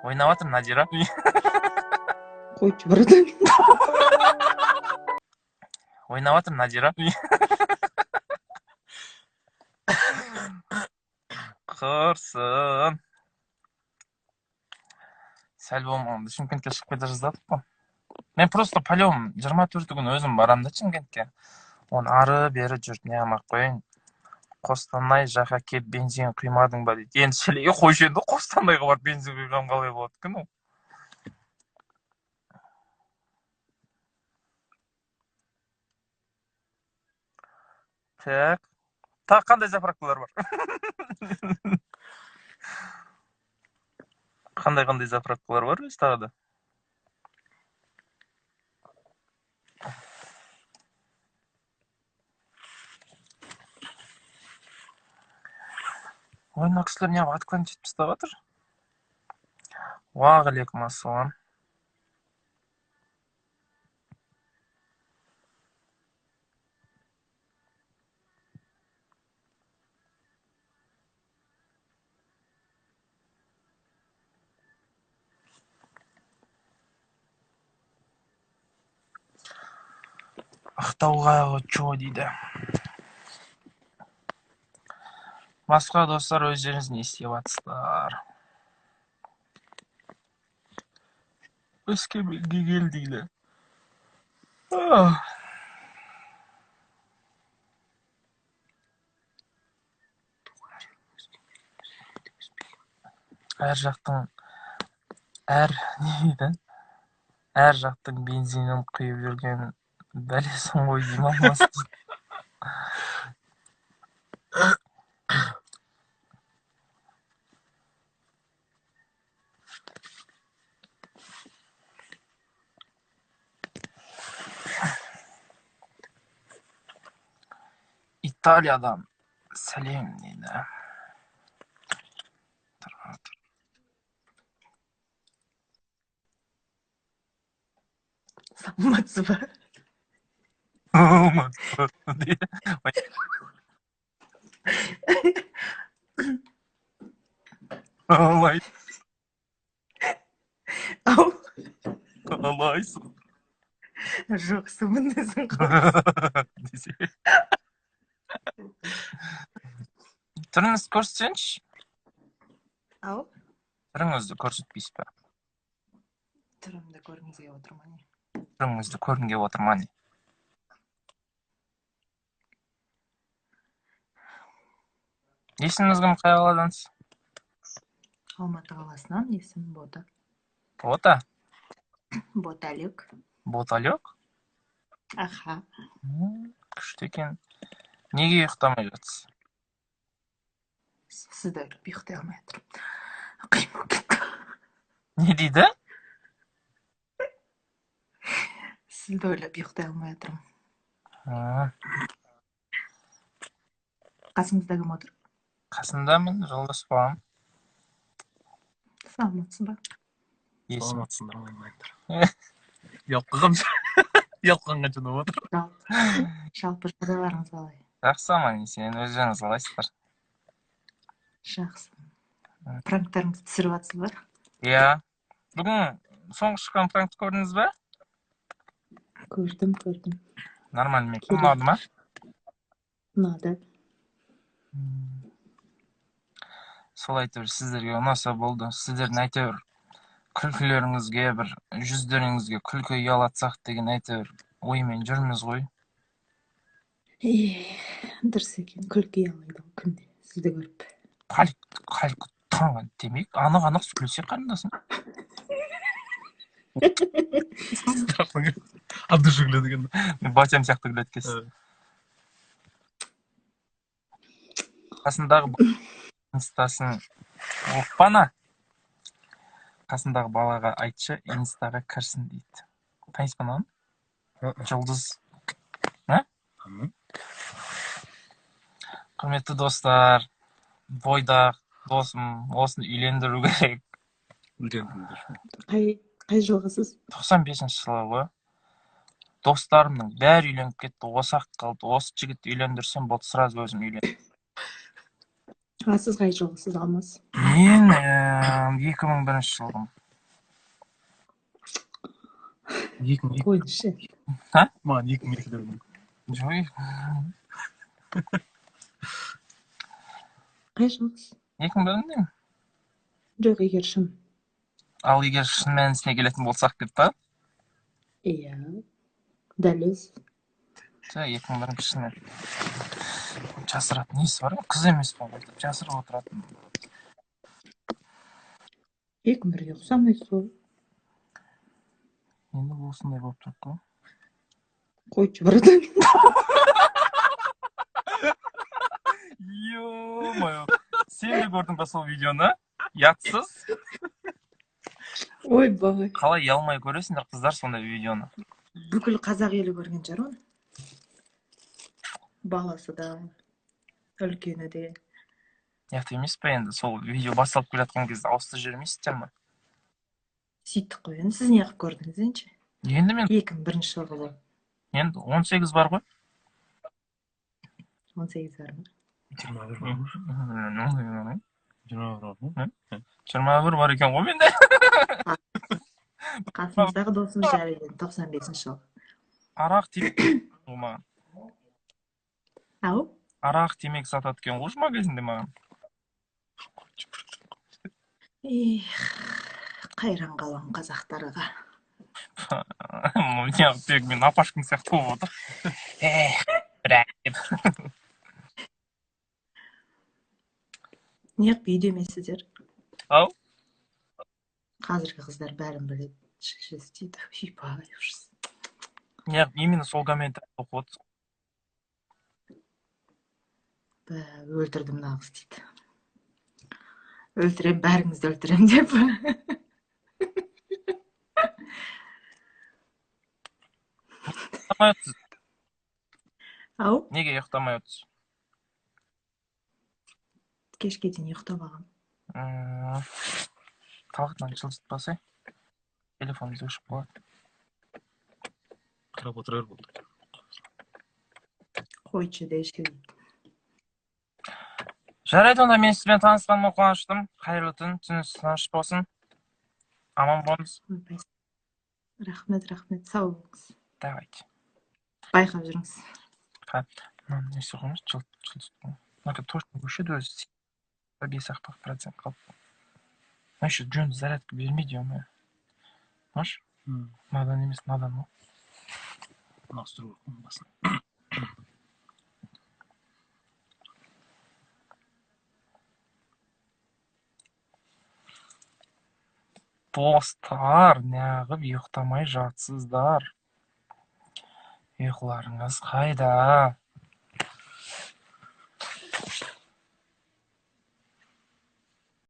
Ойнап жатыр Надира. Қойшы, братан. Ойнап жатыр Надира. Құрсын. Сәл болмағанда Шымкентке шығып кете жаздадық қой. Мен просто по-любому 24 күні өзім барамын да Шымкентке. Оны ары бері жүріп не қылмай ақ қояйын. Қостанай жаққа келіп бензин құймадың ба дейді. Енді шілеге қойшы енді Қостанайға барып бензин құйған қалай болады екен ол? Так. Тағы қандай заправкалар бар? Қандай-қандай заправкалар бар өзі тағы да? Ой, мына кісілер неғып отклонить етіп тастап жатыр? Уағалейкум ассалам. Ақтауға чё дейді. Басқа достар өздеріңіз не істеп жатсыздар? Өскеменге кел дейді. Әр жақтың әр не дейді? Әр жақтың бензинін құйып жүрген бәлесің ғой деймін алмас. Италиядан сәлем дейді. Саламатсыз ба? Қалай? Ау. Қалайсың? Жоқсың, десең қалайсың? Десе. Түріңізді көрсетсеңізші. Ау. Түріңізді көрсетпейсіз бе? Түрімді көргіңіз келіп отыр ма не? Түріңізді көргім келіп отыр ма не? Есіміңіз кім, қай қаладансыз? Алматы қаласынан, есімім Бота. Бота? Боталюк. Боталюк? Аха. Күшті екен. Неге ұйықтамай жатсыз? Сізді ойлап ұйықтай алмай жатырмын. Қиын болып кетті. Не дейді? Сізді ойлап ұйықтай алмай жатырмын. Қасыңызда кім отыр? Қасымдамын, жолдас балам. Саламатсыз ба? Саламатсыңдар ма, айналайындар. Ұялып қалғанмын. Ұялып қалғанша ұнап отыр. Жалпы жағдайларыңыз қалай? Жақсы, аман есен. Өздеріңіз қалайсыздар? Жақсы. Пранктарыңызды түсіріп жатсыз ба? Иә. Бүгін соңғы шыққан пранкты көрдіңіз бе? Көрдім, көрдім. Нормально ме екен? Ұнады ма? Ұнады. Сол әйтеуір сіздерге ұнаса болды. Сіздердің әйтеуір күлкілеріңізге, бір жүздеріңізге күлкі ұялатсақ деген әйтеуір оймен жүрміз ғой. Дұрыс екен, күлкі ұялайды ғой күнде сізді көріп. Қалик таңған демек, анық-анық сөйлесе қарындасым. Абдышы күледі екен. Мен батям сияқты күледі екенсіз. Қасындағы инстасын оппана. Қасындағы балаға айтшы, инстаға кірсін дейді. Танисыз ба мынаны? Жұлдыз. А? Құрметті достар, бойдақ досым, осыны үйлендіру керек. Қай жылғысыз? 95-ші жылы ғой. Достарымның бәрі үйленіп кетті, осы ақ қалды. Осы жігітті үйлендірсем болды, сразу өзім үйлен. А сіз қай жылғысыз, Алмас? Мен 2001 жылғым. 2002. Қойыңызшы. А? Маған 2002 дедім. Жоқ. Қай жылғысыз? 2001 деймін. Жоқ, егер шын. Ал егер шын мәнісіне келетін болсақ деп па? Иә. Дәл өзі. Жоқ, 2001 шынымен. Жасыратын несі бар? Қыз емеспін ғой деп жасырып отыратын. 2001-ге ұқсамайсыз ғой. Енді осындай болып тұр ғой. Қойшы, братан. Ё-моё. Сен де көрдің ба сол видеоны? Ұятсыз. Ойбай. Қалай ұялмай көресіңдер қыздар сондай видеоны? Бүкіл қазақ елі көрген шығар оны. Баласы да, үлкені де. Ұят емес пе енді сол видео басталып келе жатқан кезде ауысты жібермейсіздер ме? Сөйттік қой енді. Сіз неғып көрдіңіз енді? Енді мен 2001 жылғы ғой. Енді 18 бар ғой. 18 бар ма? 21 бар ма? 21 бар ма? 21 бар екен ғой менде. Қасымыздағы досымыз Жәлел 95 жыл. Арақ темекі маған. Ау? Арақ темекі сатады екен ғой магазинде маған. Эх, қайран қалам қазақтарға. Неғып тек мен апашкам сияқты болып отыр. Эх, бірақ деп. Неғып үйде емессіздер? Ау? Қазіргі қыздар бәрін біледі. Шеше істейді. Ойбай, ужас. Неғып именно сол комментарий оқып отырсың? Бә, өлтірдім мына қыз дейді. Өлтірем, бәріңізді өлтірем деп. Ұйықтамай отырсыз. Ау? Неге ұйықтамай отырсыз? Кешке дейін ұйықтап алғам. Талғатынан жылжытпасай. Телефонымыз өшіп қалады. Қарап отырар болды. Қойшы деші. Жарайды, онда мен сізбен танысқаныма қуаныштымын. Қайырлы түн, түніңіз тыныш болсын. Аман болыңыз. Рахмет, рахмет. Сау болыңыз. Давайте. Байқап жүріңіз. Мынаны не істеп қоймыз? Жылт. Мынака точно өшеді өзі. 5-ақ процент қалып. Мына еще жөнді зарядка бермейді, ё-моё. Маш? Мынадан емес, мынадан ғой. Ауыстыру керек басын. Достар, неғып ұйықтамай жатсыздар? Ұйқыларыңыз қайда?